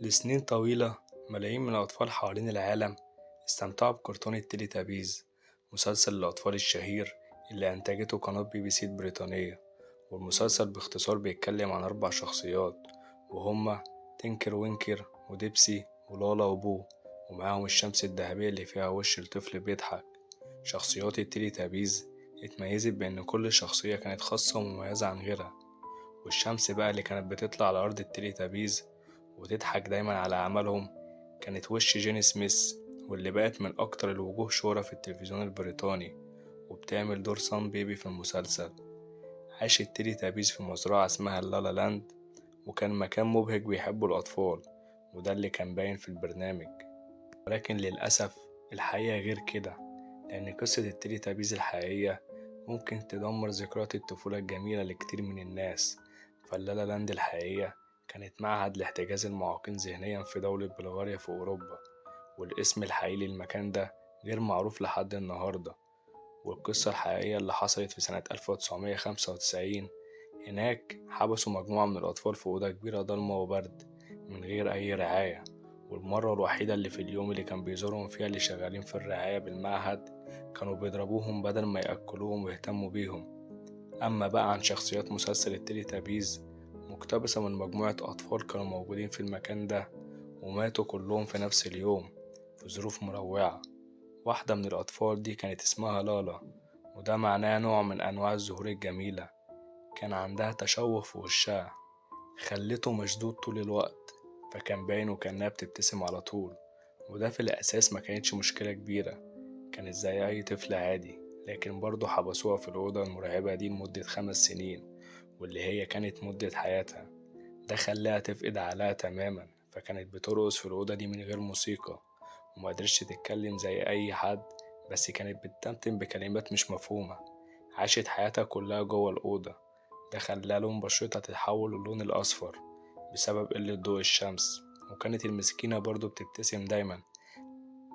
لسنين طويلة ملايين من الأطفال حوالين العالم استمتعوا بكرتون التيليتابيز، مسلسل الأطفال الشهير اللي أنتجته قناة بي بي سي البريطانية. والمسلسل باختصار بيتكلم عن 4 شخصيات وهما تينكر وينكر وديبسي ولالا وبو، ومعاهم الشمس الدهبية اللي فيها وش الطفل بيضحك. شخصيات التيليتابيز اتميزت بأن كل شخصية كانت خاصة ومميزة عن غيرها، والشمس بقى اللي كانت بتطلع على أرض التيليتابيز وتضحك دايما على أعمالهم كانت وش جيني سميث، واللي بقت من أكتر الوجوه شهرة في التلفزيون البريطاني وبتعمل دور سان بيبي في المسلسل. عاش التيليتابيز في مزرعة اسمها اللالا لاند، وكان مكان مبهج بيحبه الأطفال، وده اللي كان باين في البرنامج. ولكن للأسف الحقيقة غير كده، لأن قصة التيليتابيز الحقيقية ممكن تدمر ذكريات الطفولة الجميلة لكتير من الناس. فاللالا لاند الحقيقية كانت معهد لاحتجاز المعاقين ذهنيا في دولة بلغاريا في أوروبا، والاسم الحقيقي للمكان ده غير معروف لحد النهاردة. والقصة الحقيقية اللي حصلت في سنة 1995 هناك حبسوا مجموعة من الأطفال في أوضة كبيرة ضلمة وبرد من غير أي رعاية، والمرة الوحيدة اللي في اليوم اللي كان بيزورهم فيها اللي شغالين في الرعاية بالمعهد كانوا بيضربوهم بدل ما يأكلوهم ويهتموا بيهم. أما بقى عن شخصيات مسلسل التيليتابيز، مقتبسة من مجموعة أطفال كانوا موجودين في المكان ده وماتوا كلهم في نفس اليوم في ظروف مروعة. واحدة من الأطفال دي كانت اسمها لالا، وده معناه نوع من أنواع الزهور الجميلة. كان عندها تشوه في وشها خلته مشدود طول الوقت، فكان باين وكأنها بتبتسم على طول، وده في الأساس ما كانتش مشكلة كبيرة، كانت زي أي طفل عادي. لكن برضه حبسوها في الأوضة المرعبة دي لمدة 5 سنين، واللي هي كانت مدة حياتها. ده خلاها تفقد عقلها تماما، فكانت بترقص في الأوضة دي من غير موسيقى ومقدرتش تتكلم زي أي حد، بس كانت بتتمتم بكلمات مش مفهومة. عاشت حياتها كلها جوه الأوضة، ده خلى لون بشرتها تتحول للون الأصفر بسبب قلة ضوء الشمس. وكانت المسكينة برضو بتبتسم دايما،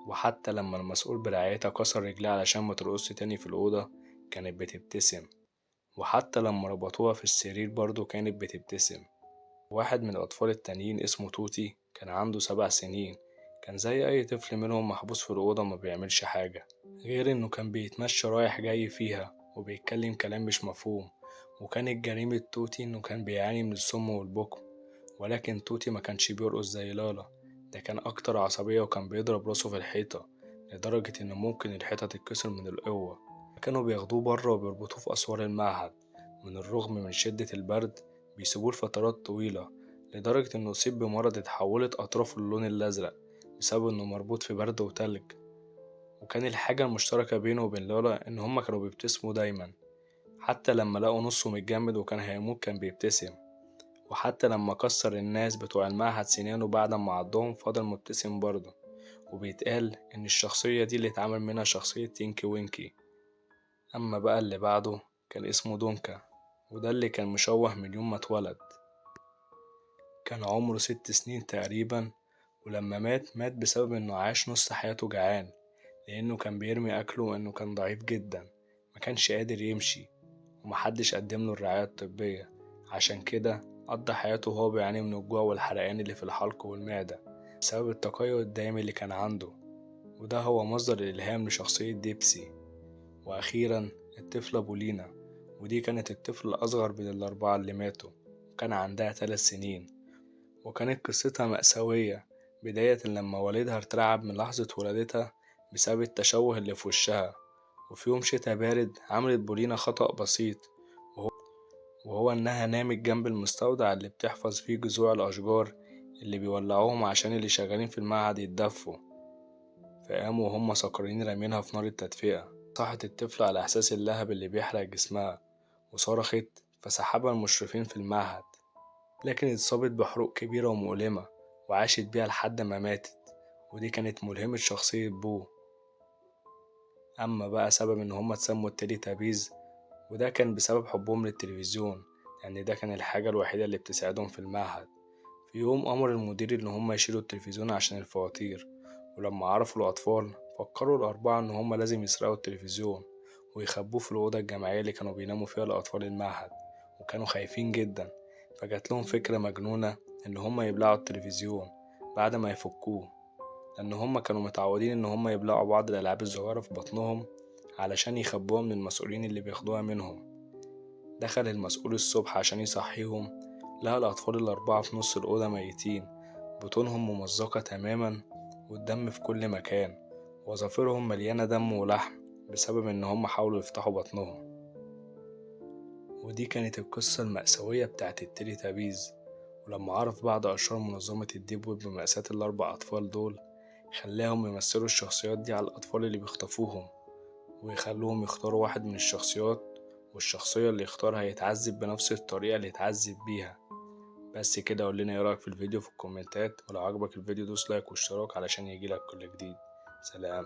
وحتى لما المسؤول برعايتها كسر رجلها علشان ما ترقصش تاني في الأوضة كانت بتبتسم، وحتى لما ربطوها في السرير برضو كانت بتبتسم. واحد من الأطفال التانيين اسمه توتي كان عنده 7 سنين، كان زي أي طفل منهم محبوس في الأوضة ما بيعملش حاجة غير إنه كان بيتمشى رايح جاي فيها وبيتكلم كلام مش مفهوم. وكانت جريمة توتي إنه كان بيعاني من الصم والبكم، ولكن توتي ما كانش بيرقص زي لالا، ده كان أكتر عصبية وكان بيضرب راسه في الحيطة لدرجة إن ممكن الحيطة تتكسر من القوة. كانوا بياخدوه بره وبيربطوه في أسوار المعهد، من الرغم من شدة البرد بيسيبوه لفترات طويلة لدرجة إنه أصيب بمرض اتحولت أطرافه للون الأزرق بسبب إنه مربوط في برد وتلج. وكان الحاجة المشتركة بينه وبين لالا إن هما كانوا بيبتسموا دايما، حتى لما لقوا نصه متجمد وكان هيموت كان بيبتسم، وحتى لما كسر الناس بتوع المعهد سنانه بعد ما عضهم فضل مبتسم برضه. وبيتقال إن الشخصية دي اللي اتعمل منها شخصية تينكي وينكي. أما بقى اللي بعده كان اسمه دونكا، وده اللي كان مشوه من يوم ما اتولد، كان عمره 6 سنين تقريبا، ولما مات مات بسبب إنه عاش نص حياته جعان، لأنه كان بيرمي أكله وإنه كان ضعيف جدا ما كانش قادر يمشي، ومحدش قدمله الرعاية الطبية، عشان كده قضى حياته وهو بيعاني من الجوع والحرقان اللي في الحلق والمعدة بسبب التقيؤ الدائم اللي كان عنده، وده هو مصدر الإلهام لشخصية ديبسي. وأخيرا الطفلة بولينا، ودي كانت الطفلة الأصغر من ال4 اللي ماتوا، وكان عندها 3 سنين، وكانت قصتها مأساوية بداية لما والدها ارترعب من لحظة ولادتها بسبب التشوه اللي في وشها. وفي يوم شتا بارد عملت بولينا خطأ بسيط، وهو إنها نامت جنب المستودع اللي بتحفظ فيه جذوع الأشجار اللي بيولعوهم عشان اللي شغالين في المعهد يتدفوا، فقاموا وهم سكرانين رامينها في نار التدفئة. صحت الطفلة على إحساس اللهب اللي بيحرق جسمها وصرخت، فسحبها المشرفين في المعهد، لكن اتصابت بحروق كبيرة ومؤلمة وعاشت بيها لحد ما ماتت، ودي كانت ملهمة شخصية بو. أما بقى سبب إن هما اتسموا التيليتابيز، وده كان بسبب حبهم للتلفزيون، لأن ده كان الحاجة الوحيدة اللي بتساعدهم في المعهد. في يوم أمر المدير إن هما يشيلوا التلفزيون عشان الفواتير، ولما عرفوا الأطفال فكروا ال4 إن هما لازم يسرقوا التلفزيون ويخبوه في الأوضة الجماعية اللي كانوا بيناموا فيها الأطفال المعهد، وكانوا خايفين جدا. فجات لهم فكرة مجنونة إن هما يبلعوا التلفزيون بعد ما يفكوه، لأن هما كانوا متعودين إن هما يبلعوا بعض الألعاب الصغيرة في بطنهم علشان يخبوها من المسؤولين اللي بياخدوها منهم. دخل المسؤول الصبح عشان يصحيهم، لقى الأطفال الأربعة في نص الأوضة ميتين، بطونهم ممزقة تماما والدم في كل مكان، وظافرهم مليانة دم ولحم بسبب إن هم حاولوا يفتحوا بطنهم. ودي كانت القصة المأساوية بتاعت التليتابيز. ولما عرف بعض أشرار منظمة ال deep web بمأساة الأربع أطفال دول، خلاهم يمثلوا الشخصيات دي على الأطفال اللي بيخطفوهم، ويخلوهم يختاروا واحد من الشخصيات، والشخصية اللي يختارها يتعذب بنفس الطريقة اللي اتعذب بيها. بس كده، قول لنا ايه رأيك في الفيديو في الكومنتات، ولو عجبك الفيديو دوس like واشتراك علشان يجيلك كل جديد. سلام.